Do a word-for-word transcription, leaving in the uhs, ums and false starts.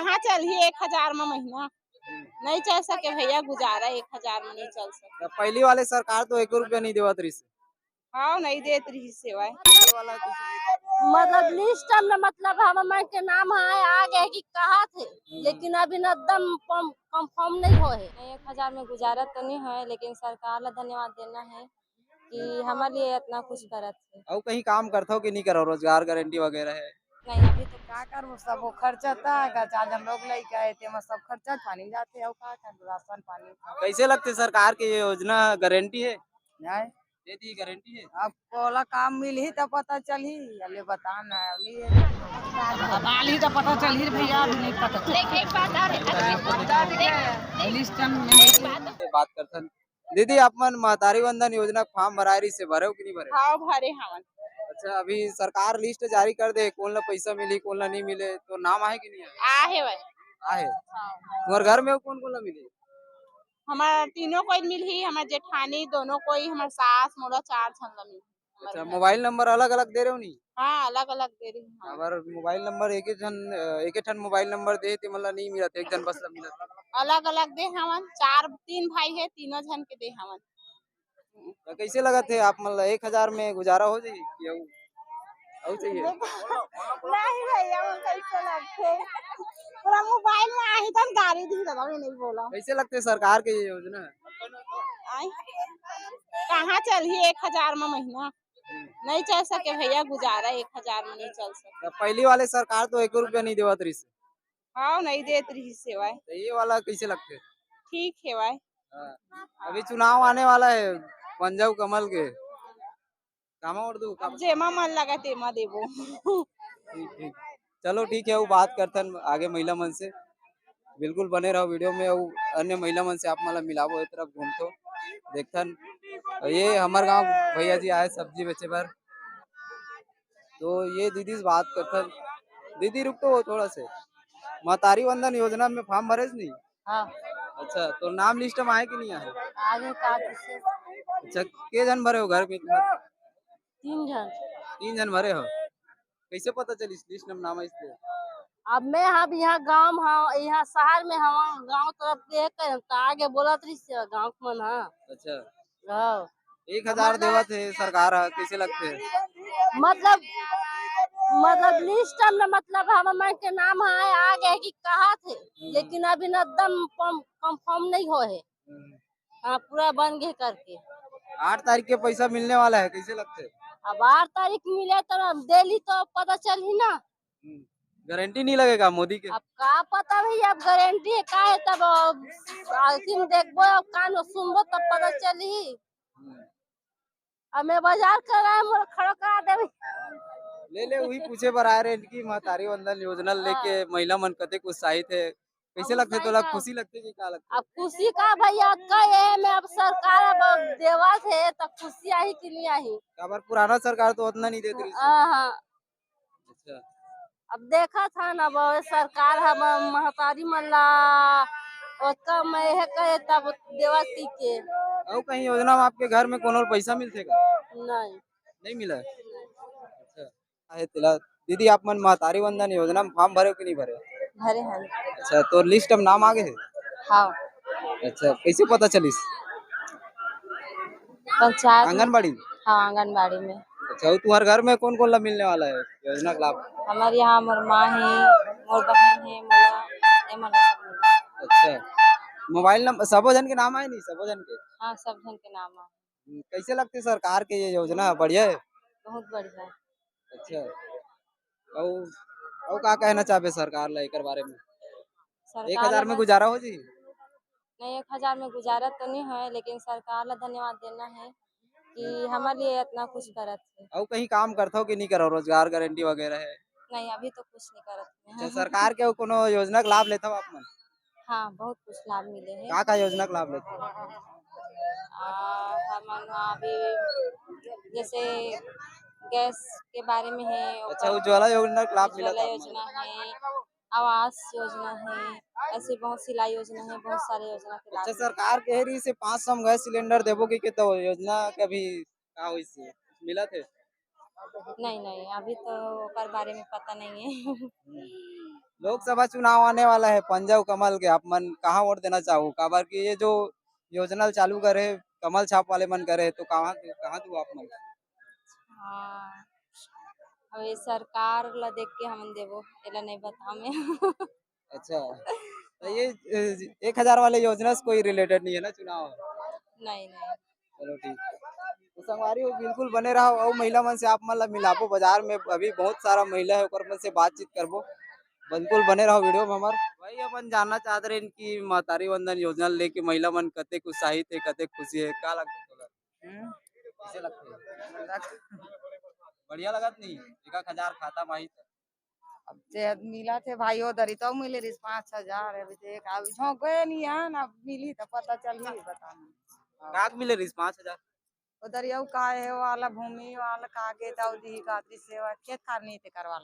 कहाँ चलही एक हजार म महीना? नहीं चल सके भैया, गुजारा एक हजार म नहीं चल सके। त पहिली वाले सरकार तो एको रुपया नहीं देवत रहिस। हाँ, नहीं देत रहिस सेवाएं। ये वाला कुछ मतलब लिस्ट में, मतलब हमर मन के नाम है, आ गए कि कहा थे, लेकिन अभी न एकदम कंफर्म नहीं हो है। नहीं, एक हजार में गुजारा तो नहीं है, लेकिन सरकार ला धन्यवाद देना है कि हमारे लिए इतना कुछ करत है। अउ कहीं काम करथो कि नहीं करो, रोजगार गारंटी वगैरह है? नहीं, अभी तो का करबो, सब वो खर्चा था, का चार जन लोग लइका है, तेमा सब खर्चा पानी जाते, अउ का करबो, राशन पानी। कैसे लगते सरकार के ये योजना, गारंटी है? नहीं। दे दी, गारंटी है। अब कोला काम मिलही त पता चलही, अले बता ना, अले बता ली त पता चलही रे भैया, अभी नहीं पता चलही। लिस्ट में नहीं। बात करथन। दीदी, आप मन महतारी वंदन योजना के फॉर्म भराए रहिस हे, भरे हो कि नहीं भरे? हाँ, भरे हवन। अच्छा, अभी सरकार लिस्ट जारी कर दे, कौन ला पैसा मिली, कौन ला नहीं मिले, तो नाम आहे कि नहीं आहे? आहे भाई। आहे। हाँ। तुम्हारे घर में कौन कौन ला मिली? हमार तीनों कोई मिलही, हमार जेठानी दोनों कोई, हमार सास, मोला चार झन ला मिलही। अच्छा, मोबाइल नंबर अलग-अलग दे रहे हो नहीं? हाँ, अलग-अलग दे रही हूँ। अगर मोबाइल नंबर एक एक झन, अ, एक एक ठन मोबाइल नंबर दे, ते मतलब नहीं मिलत, एक झन बस ला मिलत। अलग-अलग दे हवन, चार, तीन भाई है, तीनों झन के दे हवन। तो कैसे लगत है आप, मतलब एक हजार में गुजारा हो जाई कि अउ, अउ चाहिए? नहीं भैया, वो कैसे लगते? पूरा मोबाइल में आही त गारी दी दादा, मैं नहीं बोला। कैसे लगते सरकार के ये योजना? आई? कहाँ चलही एक हजार में महीना? नहीं चल सके भैया, गुजारा एक हजार में नहीं चल सके। त पहिली वाले सरकार तो एको रुपया नहीं देवत रहिस। हाँ, नहीं देत रहिस हे भाई। तो ये वाला कैसे लगते? ठीक है भाई। हाँ। अभी चुनाव आने वाला है, बन जाऊ कमल के। कामा और दू, अब जेमा मन लगा तेमा देबो। ठीक, ठीक। चलो ठीक है, वो बात करथन आगे महिला मन से। बिल्कुल बने रहो वीडियो में, अउ अन्य महिला मन से आप मन ला मिलाबो, ए तरफ घूमथो, देखथन। अउ ये हमर गांव भैया जी आए सब्जी बेचे बर, तो ये दीदी से बात करथन। दीदी रुक तो थोड़ा से, महतारी वंदन योजना में फॉर्म भरेस नहीं? हाँ। अच्छा, तो नाम लिस्ट में आए कि नहीं आए? आगे का किससे? अच्छा, के झन भरे हो घर में? तीन झन। तीन झन भरे हो, कैसे पता चलिस लिस्ट में नाम आइस ते? अब मैं, हम यहाँ गांव, हाँ, यहाँ शहर में, हम गांव तरफ देख के हम तो आगे बोलत रहिस हे गांव के मन, हाँ। अच्छा। हाँ। एक हजार देवत हे सरकार ह, कैसे लगते? मतलब, मतलब लिस्ट में, मतलब हमर मन के नाम है, आ गए कि कहा थे, लेकिन अभी न एकदम कंफर्म नहीं हो है। हम्म। हाँ, पूरा बन गए करके। आठ तारीख के पैसा मिलने वाला है, कैसे लगते? अब आठ तारीख मिले तो अब दिही तो पता चलही ना। हम्म। गारंटी नहीं लगेगा मोदी के? अब का पता भैया, अब गारंटी है का है, तब अब आखिर देखबो, अब कान में सुनबो तब पता चलही। हम्म। अब मैं बाजार कर रहा है, मोर खड़ा करा देवे। ले ले, वही पूछे बर आए रहे कि महतारी वंदन योजना लेके हाँ। महिला मन कतेक उत्साहित है, कैसे अब लगथे तोला? खुशी लगथे कि का लगथे? अब खुशी का भैया, का ये में अब सरकार अब देवत हे त खुशी आही कि नहीं आही? काबर पुराना सरकार तो उतना नहीं देत रहिस। हाँ, हाँ। अच्छा। अब देखत हन, अब सरकार हम महतारी मन ला ओतका में हे कहे तब देवत की के। अउ कहीं योजना में आपके घर में कोनो पैसा मिलथे का? नहीं। नहीं मिला? अच्छा। आहे तेला। दीदी, आप मन महतारी वंदन योजना में फॉर्म भरे हो कि नहीं भरे? भरे हन। अच्छा, तो लिस्ट में नाम आ गए हे? हाँ। अच्छा, कैसे पता चलिस? पंचायत में। आंगनबाड़ी? हाँ, आंगनबाड़ी में। अच्छा, वो तुम्हारे घर में कौन कौन ला मिलने वाला है योजना का लाभ? हमारे यहाँ मोर माँ है, मोर बहन है, मोला, ए मोला सब मिला। अच्छा, मोबाइल नंबर, सबो झन के नाम आए नहीं, सबो झन के? हाँ, सब झन के नाम आए। हम्म, कैसे लगथे सरकार के ये योजना? बढ़िया है? बहुत बढ़िया है। अच्छा, अउ, अउ का कहना चाहबे सरकार ला एकर बारे में? सरकार एक हजार में ला गुजारा हो जी? नहीं, एक हजार में गुजारा तो नहीं है, लेकिन सरकार ला धन्यवाद देना है कि हमारे लिए इतना कुछ करत है। अउ कहीं काम करथो कि नहीं करो, रोजगार गारंटी वगैरह है? नहीं, अभी तो कुछ नहीं करत है। अच्छा, सरकार के अउ कोनो योजना के लाभ लेथो आप मन? हाँ, बहुत कुछ लाभ मिले हे। का का योजना के लाभ लेथे? आ, हमन ह अभी जैसे गैस के बारे में है, अच्छा, ओकर उज्ज्वला योजना के लाभ मिलत उज्ज्वला हे। योजना है, आवास योजना है, ऐसे बहुत सिलाई योजना है, बहुत सारे योजना के लाभ अच्छा, मिले। सरकार कहे रहिस हे पाँच सौ में गैस सिलेंडर देबो कहिके, तो योजना के अभी का होइस हे? मिलत हे? नहीं, नहीं, अभी तो ओकर बारे में पता नहीं है। हम्म। लोकसभा चुनाव आने वाला है, पंजा अउ कमल के, आप मन कहाँ वोट देना चाहू? काबर कि ये जो योजना चालू करे, कमल छाप वाले मन करे, तो कहाँ, कहाँ दू आप मन? हाँ, अब ये सरकार ला देख के हमन देबो, एला नहीं बता मैं। अच्छा, तो ये अ, एक हजार वाले योजना से कोई रिलेटेड नहीं है ना चुनाव? नहीं, नहीं। चलो ठीक। तो संगवारी हो, बिल्कुल बने रहो अउ महिला मन से आप मन ला मिलाबो। बाजार में अभी बहुत सारा महिला है, ओकर मन से बातचीत करबो। बिल्कुल बने रहो वीडियो में हमार। भाई, अपन जानना चाहत रहे कि महतारी वंदन योजना लेके महिला मन कतेक उत्साहित है, कतेक खुशी है, का लगता है? हम्म, कैसे लगता है? लग- बढ़िया लगत नहीं? एक एक हजार खाता में आई तो। अब जे मिला थे भाई, वो दरी तो मिले रिस पाँच हजार, अभी तो एक अभी झोंक गए नहीं है ना, अब मिली तो पता चली बताना। काक मिले रिस पाँच हजार? उधर यू का है वाला, भूमि वाला का के ताऊ दी का दी सेवा खेत खार नहीं थे करवा